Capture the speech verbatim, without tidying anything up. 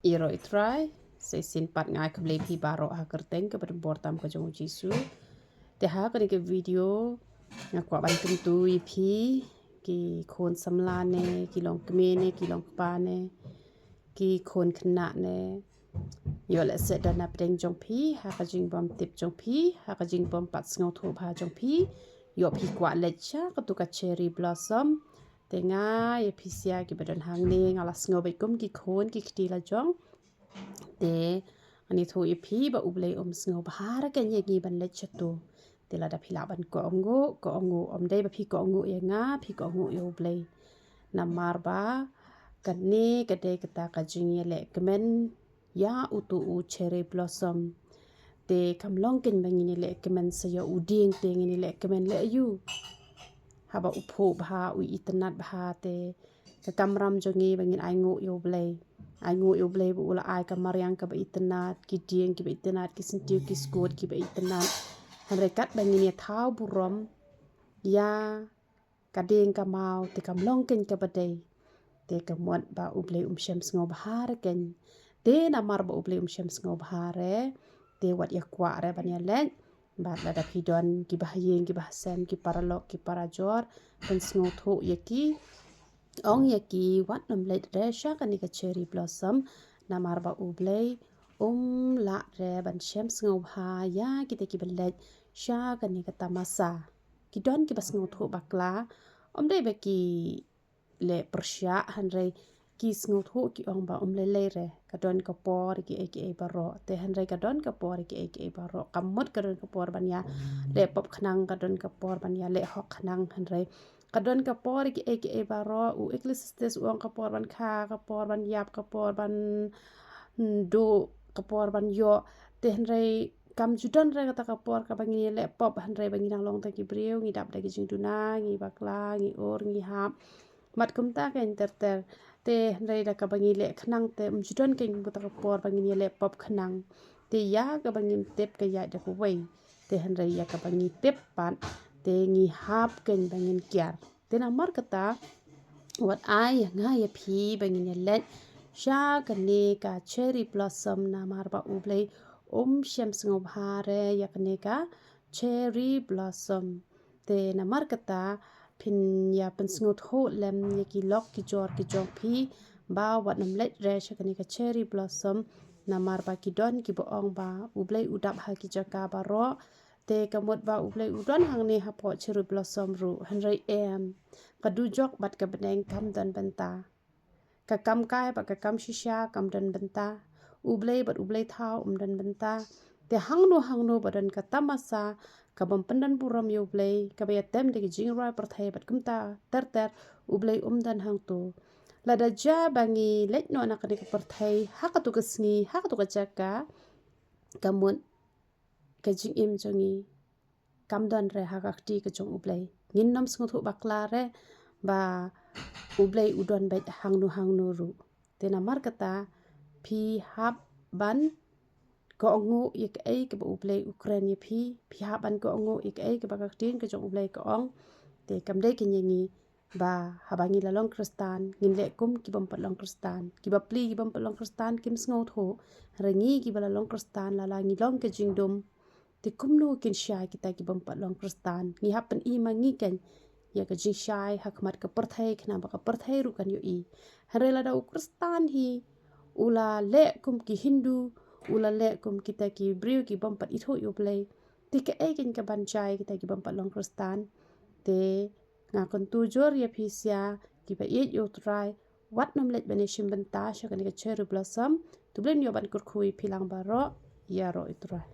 Ïaroh ïa u Trai, sa shisien pat nga ai khublei ïa phi baroh ha ka kyrteng kaba donbor tam ka jong u Jisu. Te ha kane ka video nga kwah ban kyntu ïa phi ki khun samla ne, ki long kmie ne, ki long kpa ne, ki khun khynnah ne. Ïoh lehse don na pdeng jong phi ha ka jingbym tip jong phi, ha ka jingbym pat sngewthuh bha jong phi. Ïoh phi kwah leit sha katu ka cherry blossom. Te nga ïa phi sha kiba don hangne, nga la sngew beit kum ki khun ki kti la jong. Te ngan ïathuh ïa phi ba U Blei um sngewbha re kein ïa ngi ban leit shatu. Te lada phi lah ban kohnguh, kohnguh, ym dei ba phi kohnguh ïa nga, phi kohnguh ïa U Blei. Namar ba kane ka dei kata ka jingïalehkmen ïa utu u cherry blossom. Te kam long kein ba ngin ïalehkmen sa ïa u dieng, te ngin ïalehkmen leh ïa u. Haba u phuh bha, u itynnad bha, te ka kamram jong ngi ba ngin ainguh ïa U Blei. Ainguh ïa U Blei ba u la ai ka mariang kaba itynnad, ki dieng kiba itynnad, ki syntiew ki skud kiba itynnad. Hynrei katba ngin ïa thaw burom ïa ka dieng ka maw, te kam long kein kaba dei. Te ka mut ba U Blei um shem sngewbha re kein. Te namar ba U Blei um shem sngewbha re, te wat ïa kwah re ban ïaleit. Bad lada phi don kiba ha ïing, kiba ha sem, ki paralok, ki parajor, pynsngewthuh ïa ki, ong ïa ki wat nym leit re sha kane ka cherry blossom. Namar ba U Blei um lah re ban shem sngewbha ïa kita kiba leit sha kane ka tamasa. Ki don kiba sngewthuh bakla, ym dei ba ki leh pyrshah, hynrei ki sngewthuh, ki ong ba um lei lei re, ka don ka por ïa kiei kiei baroh. Te hynrei ka don ka por ïa kiei kiei baroh. Ka mut ka don ka por ban ïaleh pop khnang, ka don ka por ban ïaleh hok khnang, hynrei ka don ka por ïa kiei kiei baroh. U Ecclesiastes u ong ka por ban kha, ka por ban ïap, ka por ban duh, ka por ban ïoh. Te hynrei kam ju don re kata ka por kaba ngin ïaleh pop, hynrei ba ngi nang long tang ki briew, ngi dap da ki jingduna, ngi bakla, ngi ur, ngi hap. Mat kumta kein ter ter. Te hynrei da kaba ngi leh khnang te um ju don kein kata ka por ba ngin ïaleh pop khnang. Te ïa kaba ngim tip ka ïaid da kawei. Te hynrei ïa kaba ngi tip pat, te ngi hap kein ba ngin kiar. Te namar kata, wat ai ïa nga ïa phi ba ngin ïaleit sha kane ka cherry blossom, namar ba U Blei um shem sngewbha re ïa kane ka cherry blossom. Te namar kata, phin ïa pynsngewthuh lem ïa ki lok ki jor ki jong phi ba wat nym leit re sha kane ka cherry blossom. Namar ba ki don kiba ong ba U Blei u dap ha ki jaka baroh. Te ka mut ba U Blei u don hangne hapoh cherry blossom ruh, hynrei em, ka dujok bad ka bneng kam don bynta. Ka kam kai bad ka kam shisha kam don bynta. U Blei bad U Blei thaw um don bynta. Te hangno hangno ba don ka tamasa kabym pyndon burom ïa U Blei, kaba ïatem da ki jingrwai pyrthei bad kumta ter ter, U Blei um don hangto. Lada jia ba ngi leit noh na kane ka pyrthei ha katu ka sngi, ha katu ka jaka, ka mut ka jingim jong ngi kam don re ha ka kti ka jong U Blei. Ngin nym sngewthuh bakla re ba U Blei u don beit hangno hangno ruh. Te namar kata, phi hap ban kohnguh ïa kaei kaba U Blei u kren ïa phi, phi hap ban kohnguh ïa kaei kaba ka ktien ka jong U Blei ka ong. Te kam dei kein ïa ngi ba haba ngi la long Khristan ngin leh kum kibym pat long Khristan. Kiba pli kibym pat long Khristan kim sngewthuh. Hynrei ngi kiba la long Khristan, la la ngi long ka jingdum, te kumno kin shai kita kibym pat long Khristan? Ngi hap pyni ma ngi kein ïa ka jingshai ha khmat ka pyrthei, khnang ba ka pyrthei ruh kan ïohi. Hynrei lada u Khristan hi u la leh kum ki Hindu, u la leh kum kita ki briew kibym pat ithuh ïa U Blei, te kaei kein kaban jia ïa kita kibym pat long Khristan? Te nga kyntu jur ïa phi sha kiba ïeit ïa U Trai, wat nym leit ban ïashim bynta sha kane ka cherry blossom. To U Blei un ïoh ban kyrkhu ïa phi lang baroh. Ïaroh ïa U Trai.